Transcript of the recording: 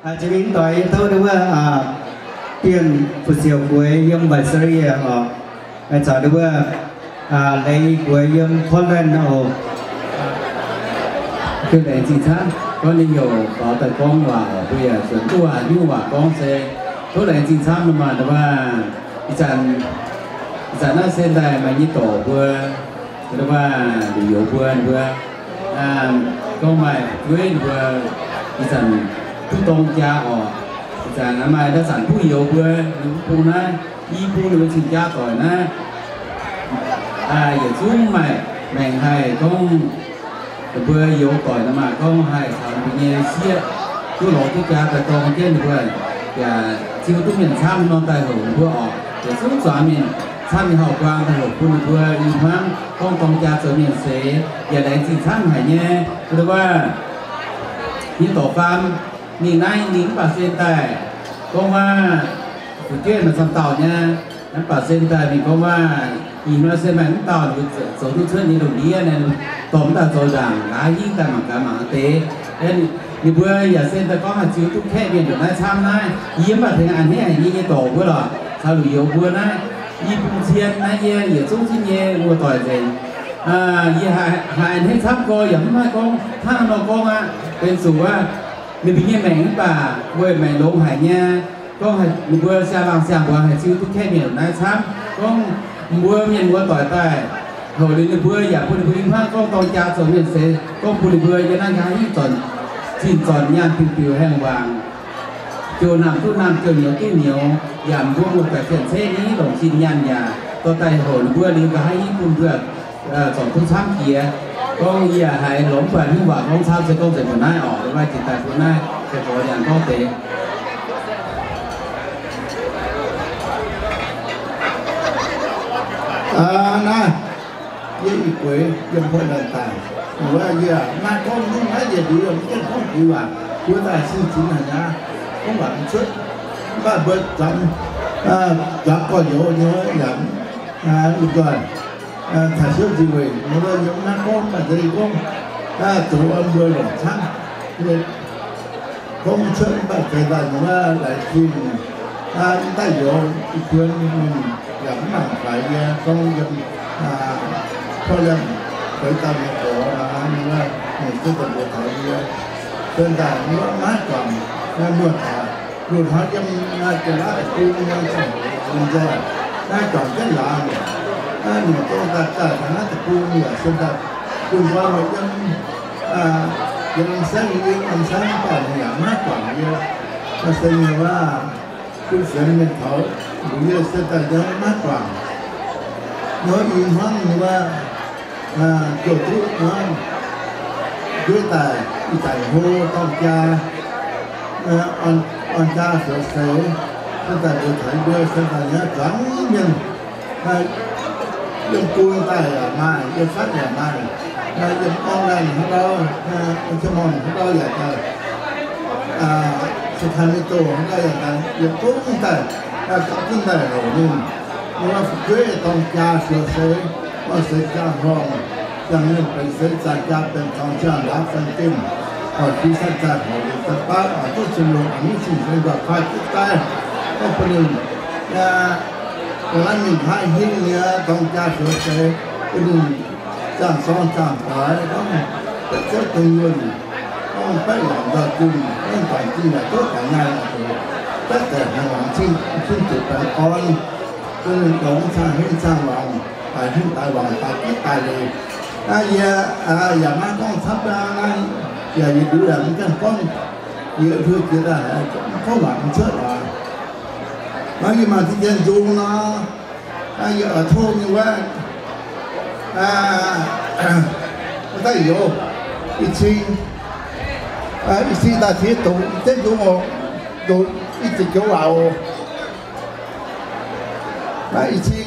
Jiex mingh doix yie tov ndau wuov Bienh Fu'siouc Gueix yiem Visalia oc, caux ndau wuov Leiz Gueix yiem Portland oc. Laengz zingh camv. Gorngv ninh heuc faaux daaih gorngv waac oc, mbuo yaac zuonx duqv waac, nyungc waac gorngv se tov laengz zingh camv. Ninh maaih ndau wuov, ih zanc, ih zanc naaiv se daaih maaih nyei dorc mbuo, ndau wuov, liuz youz mbuo, ninh mbuo gorngv maaih fu'jueiv ninh mbuo ih zanc duqv dorng jaa oc. Ih zanc maaih ndau zanc duqv youz mbuo, ninh mbuo bung naaiv, i bung ninh mbuo cing jaa doic naaiv, yietc zungv maaih maengc haih gorngv ninh mbuo youz doic nor maaih gorngv haih caux ninh mbuo nyei sieqv duqv lorz duqv jaa daaih dorng jienv ninh mbuo, yaac ziux duqv mienh camv nor daaih houc ninh mbuo oc. Yietc zungv zuangx mienh camv nyei hauv-buang daaih houc bun ninh mbuo i hmuangv gorngv dorng jaa zoux mienh seix, yaac laengz zingh camv haic nyei. Ndau wuov, nyei dorc faam, ninh naaiv ninh mv baac se daaih gorngv wuov, fu'jueiv maaih camv dauh nyei, mv baac se daaih ninh gorngv wuov, ih hnoi se maaih mv dauh ninh zoux duqv cuotv nyei lungh ndiev, dorh mv dauh zoux ndaangc nqa'haav hingv daaih mangc gaax mangc deix. Ninh mbuo yaac se daaih gorngv haih ziux duqv kaeqv mienh ndongc naaiv camv naaiv. Yie mv baac tengx a'hneiv haic nyei nyei dorc mbuo lorqc, caux liuz youz mbuo naaiv, i bung cien naaiv yie yietc zungv zinh nyei wuov doic nzengc. Yie haiz a'hneiv camv gorx yaac mv haih gorngv hnangv nor gorngv aqv. Benx zuqc wuov, ninh mbuo nyei maengc mv baac weic maengc longx haic nyei, gorngv ninh mbuo siang-laangh siang-mbuangz haih ziux duqv kaeqv mienh naaiv camv. Gorngv mbuo mienh wuov doic daaih houc liuz ninh mbuo yaac bun ninh mbuo i hmuangv gorngv dorng jaa zoux mienh seix, gorngv bun ninh mbuo yiem naaiv nqa'haav hingv zinh zornc nyaanh diuh diuh haengh wangc, jouh naamh duqv naamh, jouh nyouz duqv nyouz, yaac mbuo muoz-doic cien-ceqv ni longc zinh nyaanh yaac dorh daaih houc ninh mbuo liuz nqa'haav hingv bun mbuo zornc duqv camv jiex. Gorngv yie haiz longx mv baac nyungc waac gorngv camv se gorngv nzengc mbuo naaiv oc. Maiv jiex daaih mbuo naaiv se gorngv nyaanh gorngv deix. Naaiv, yie ih bueix yiem Portland daaih, wuov yie naaiv gorngv nyungc naaiv yietc liuz mv gaengh gorngv jiex waac, mbuo daaih sin zinx haic aqv, gorngv waac mv cuotv. Mv baac mbuo zuangx, zuangx gorx-youz nyei yaac, ih nzoih, caux siouv nziex weic mbuo yiem naaiv gorngv maaih deix gorngv, zoux mbuo longc camv. Gorngv cuotv mv baac zeiz daaih wuov laengz zingh, mv daaih youz i buon ninh yaac mv mangc faix yie gorngv yiem Portland, feix dauh nyei gorx, ninh wuov, ninh cuotv daaih mbuox taux yie, sen daaih wuov maiv juangc, muoz-doic, loz-hnoi yiem Janx-Laauv deic-bung nyei, ninh nzoih maiv juangc jienv laangz. Ninh dongh daaih daaih taux naaiv deic-bung yaac sen daaih bun nqoi meih yiem, yiem saengv, yiem saengv, mv baac ninh yaac maiv juangc yie. Maaih se nyei waac, bun sienx mienh taux mbuox yie se daaih yiem maiv juangc. Nor ih hmuangv wuov, jouh duqv hnangv, nduov daaih ih zanc hlo dorng jaa, orn jaa sux seix, se daaih mbuox taux mbuo se daaih nyei zuangx mienh, yiem bung daaih yaac maaih, yiem fatv yaac maaih, yiem Auckland haaix ndau, yiem Cape Town haaix ndau yaac daaih, Sacramento haaix ndau yaac daaih, yiem bung daaih, gapv jienv daaih houc ninh, ninh wuov fu'jueiv dorng jaa sux seix, orn seix jaa-horngh, ziangh mienh benx seix, zaah jaa benx dorngx, ziangh ndaauv benx dimh, hoic fingx, canh zaah hoic liuz daaih baav, oix duqv cing-longx, oix mv cing-longx, guaax faix duqv daaih, gorngv bun ninh, dongh naaiv mingh haaix hingv nyei dorng jaa sux seix, bun ninh zaangh sorng zaangh doix, gorngv baeqc zouv dongh yuonh, gorngv baeqc lorqc nzoih zunh, gorngv dorngc zinh yaac duqv dorngc nyaanh, baeqc daic haaix wangc cing zuqc baengh orn, bun ninh longx cang henv cang wangc, daic henv daaih wangc, daaih gitv daaih leiz. Naaiv yie yaac maiv gorngv camv naaiv, yaac yietc liuz yaac mv gaengh gorngv, yie heuc jiex daaih haiz gorngv waac mv cuotv oc. Naaiv yie maaih ziex jienv nzung nor, naaiv yie oix tov nyei wuov, daaih youz, i cing, i cing daaih tiex dongz, i zengv nzung oc, i ziepc joux waac oc. Naaiv i cing